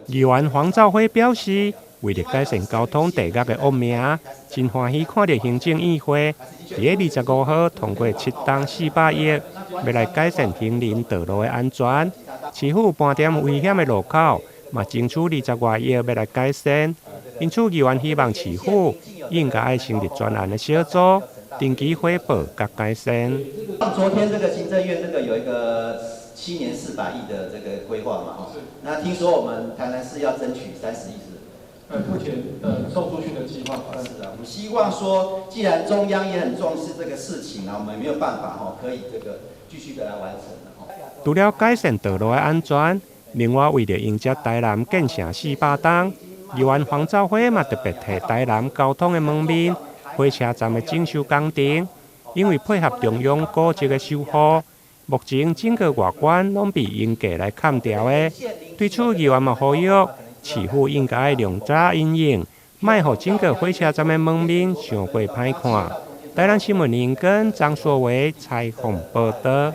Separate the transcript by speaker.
Speaker 1: 議員黃兆輝表示，為著改善交通地壓的惡名，真歡喜看著行政院會佇25號通過7冬400億，欲來改善行人道路的安全。市府盤點危險的路口，嘛爭取20外億欲來改善。因此，議員希望市府應該愛成立專案的小組，定期匯報佮改善。
Speaker 2: 昨天這個行政院這個有一個7年400億的這個規劃嘛，吼，那聽說我們台南市要爭取30億是？
Speaker 3: 目前送出去的計劃。
Speaker 2: 是啊，我們希望說，既然中央也很重視這個事情啊，我們沒有辦法吼，可以這個繼續的來完成。
Speaker 1: 除了改善道路的安全，另外為著迎接台南建城400冬，議員黃兆輝嘛特別提台南交通的門面、火車站的整修工程，因為配合中央古蹟的修護，目前整個外觀攏被鷹架來崁掉的。對此，議員嘛呼籲市府應該愛量早因應，莫予整個火車站的門面傷過歹看。台南新聞林根張碩維採訪報導。